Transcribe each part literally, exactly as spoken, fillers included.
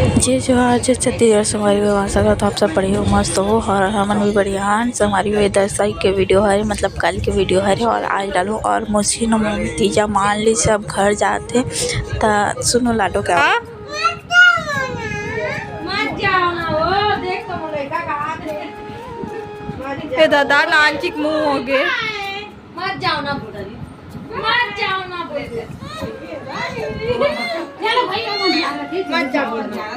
जय जोहार, जय छत्तीसगढ़। संगवारी हो, आशा करत हो आप सब बढ़िया हो, मस्त हो, और हमन भी बढ़िया हन। संगवारी हो, ये दस तारीख के वीडियो हरे, मतलब कल के वीडियो हरे, और आज डालूँ। और मोसी न तीजा मान ली, सब घर जाते। त सुनो लाडो क्या। मत जाओ ना, वो देख तो लड़का का हाथ है। ए दादा, लाल चिक मुंह हो गए। मत जाओ ना बोल रही। मत जाओ ना बोल रही। चलो भाई, हम मत जाओ। मत जाओ।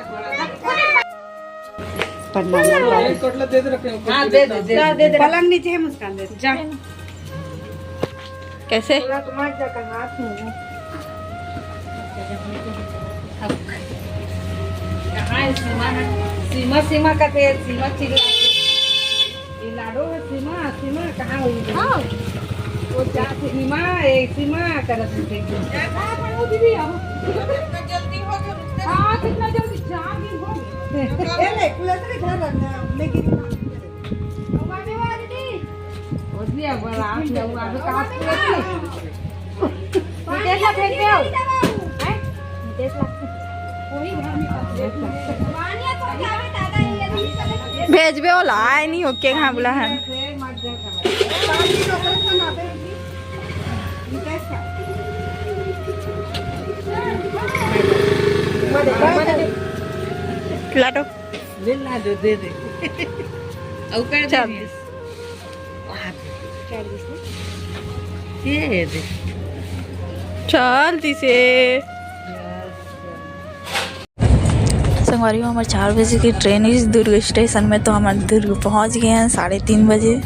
प्रणाम। एक कटलेट दे दे रखे हो। हाँ, दे दे, दे दे। दे दे। पलंग नीचे है, मुस्कान दे दे। जा। कैसे? थोड़ा तो मत जा, कर हाथ में। अब कहाँ है सीमा है? सीमा, सीमा का तेल, सीमा चिल्ला। ये लाडो है सीमा, सीमा कहाँ हुई है? हाँ। वो जा सीमा, ए सीमा करत है। हाँ, हाँ, वो दीदी, आओ। कितना जल्दी हो गया, रुकते हाँ, कितना जल्दी, चार दिन हो गए। ए, ले, कुलर से घर रखना, लेकिन वो दीदी, वो दीदी, अब रात में वो आगे काट के रखी। नितेश ला भेज दे। हैं? नितेश ला। भेजबे ओला, आए नहीं होके कहाँ बोला है। लाडो। ले लाडो, दे दे। और कर दे। चल। ये दे। चल दिसे। संगवारी हो, हमर चार बजे के ट्रेन इस दुर्ग स्टेशन में, तो हमन दुर्ग पहुंच गए हैं साढ़े तीन बजे।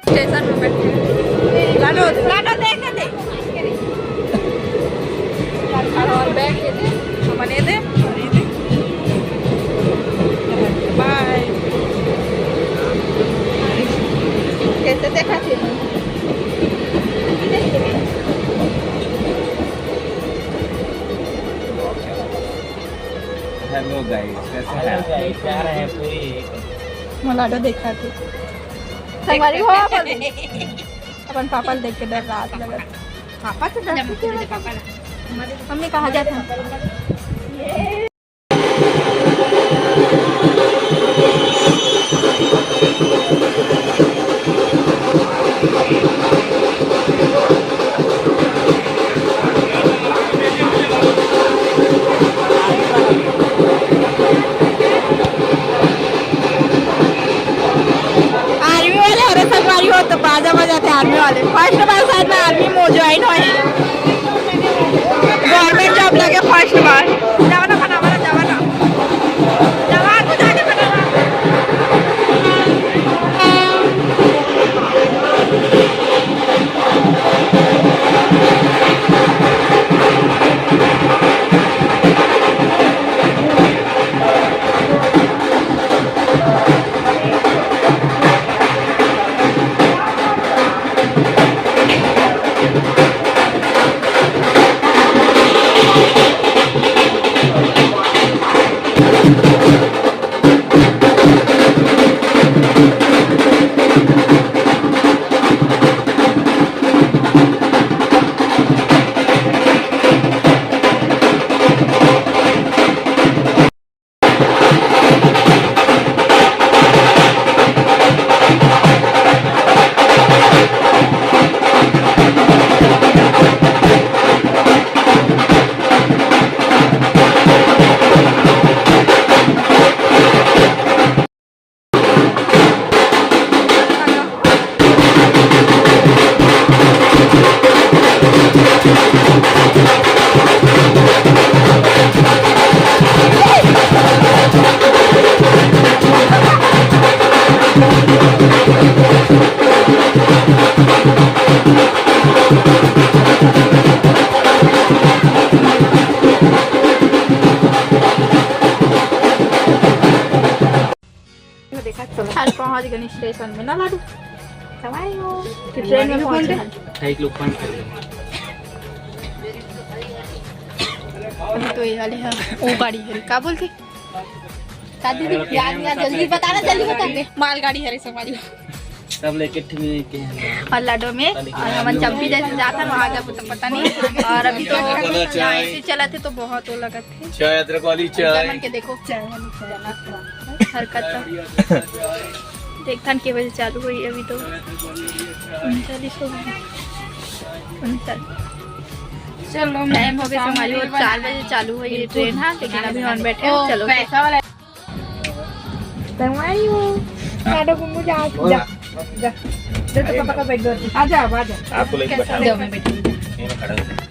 स्टेशन में बैठे हैं। लाडो, लाडो दे, दे, दे। और बैग ये दे, हमन ये दे, और ये दे। बाय। कैसे देखा थे? हेलो गाइस, कैसे हैं आप? जा रहे हैं पूरी। मोला तो देखा थे। संगवारी हो, अपन, अपन पापा ल देख के डर रात लगत। पापा से डर के पापा ला। मम्मी कहाँ जात हन? आर्मी वाले हरे संगवारी हो तो बाजा बजाते आर्मी वाले। फर्स्ट बार शायद मैं आर्मी में ज्वाइन होए हैं। गवर्नमेंट जॉब लगे फर्स्ट बार। जावा ना, खाना वाला, जावा ना। जावा, आर्मी जाके खाना वाला। देखा, चलो। हाल पहुंच गए स्टेशन में ना लाडू। कमाई हो। कि ट्रेन में पहुंचे हैं। एक लोग पानी खा लेंगे। अभी तो ये वाले हैं, वो गाड़ी है, का बोलथे? का दीदी? याद नहीं, याद, जल्दी बताना, जल्दी बता। मालगाड़ी हरे संगवारी हो। सब लेके ठिक के हैं। और लाडो में, और हमन चंपी जैसे जात हन, वहाँ जाबो तो पता नहीं। और अभी तो यहाँ ऐसे चलत हे तो बहुत वो लगत हे। चाय, अदरक वाली चाय। मन के देखो, चाय वाली चाय। हरकत तो। देखथन के बजे चालू होही, अभी तो उनचालीस हो गए। उनचालीस। चलो, टाइम हो गए, संगवारी हो, चार बजे चालू होही ट्रेन, हाँ, लेकिन अभी हम बैठे हैं, ओ, चलो। पैसा वाला। संगवारी हो, लाडो गुम्मू जा, जा, जा। जा तो पापा का बैठ दो। आ जा, आ जा। आपको लेके बैठा जाओ, मैं बैठी हूँ। यहीं खड़ा हूँ।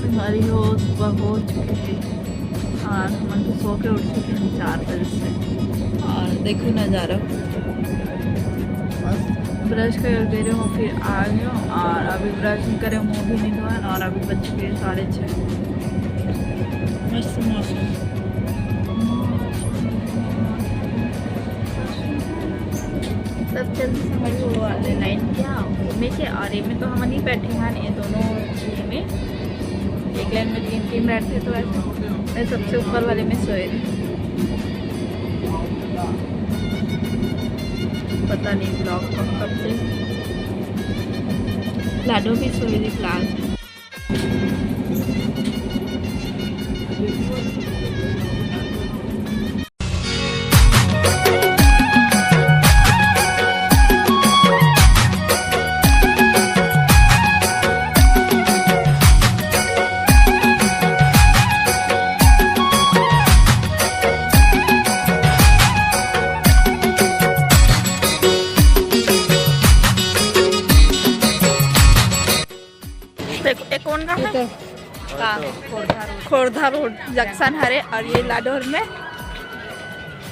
हमारी हो, सुबह हो चुकी है और हम तो सो के उठ चुके हैं चार बजे से। और देखो नज़ारा, बस ब्रश कर दे रहे हो, फिर आ गए हो। और अभी ब्रश नहीं करे, मुंह भी नहीं धोए, और अभी बज चुके हैं साढ़े छः। मस्त मौसम। सब जल्दी समझ वो वाले लाइन क्या घूमे के, और ये में तो हम नहीं बैठे हैं, ये दोनों ये में एक लाइन में तीन तीन बैठे, तो ऐसे मैं सबसे ऊपर वाले में सोए रहे। पता नहीं ब्लॉग कब कब से। लाडो भी सोए रही क्लास। देखो, ये कौन का है? का? Khordha road. Khordha road junction हरे, और ये लाडोर में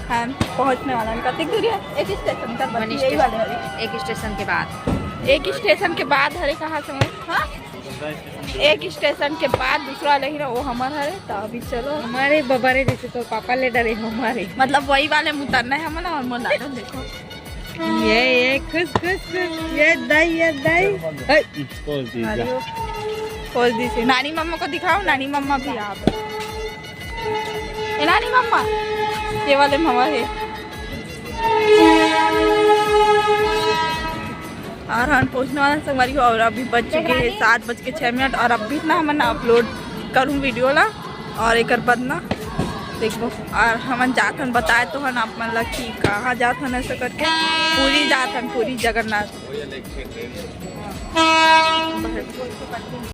हम पहुंचने वाला है। कतिक दूरी है? एक स्टेशन का बस, यही वाले हरे। एक स्टेशन के बाद। एक स्टेशन के बाद हरे, कहाँ से हरे? हाँ? एक स्टेशन के बाद दूसरा वाले ही ना, वो हमार हरे। तो अभी चलो। हमारे बबा रे, जैसे तो पापा ले डरे हमारे। मतलब वही वाले में उतरना है हमन, और मोर लाडो देखो। ये, ये, खुश, खुश, खुश। ये दाई, ये दाई। ए, खोल दी जा। खोल दी से। नानी मम्मा को दिखाओ, नानी मम्मा भी यहाँ पे। ए, नानी मम्मा, ये वाले मम्मा है। और हम पहुँचने वाला है संगवारी हो, और अभी बज चुके हैं सात बज के छः मिनट, और अभी ना हमन अपलोड करूँ वीडियो ला, और एक बाद ना देखो, और हमन जात हन, बताए तो हन आप मन ला कि कहाँ जात हन, ऐसा करके पूरी जात हन, पूरी जगन्नाथ।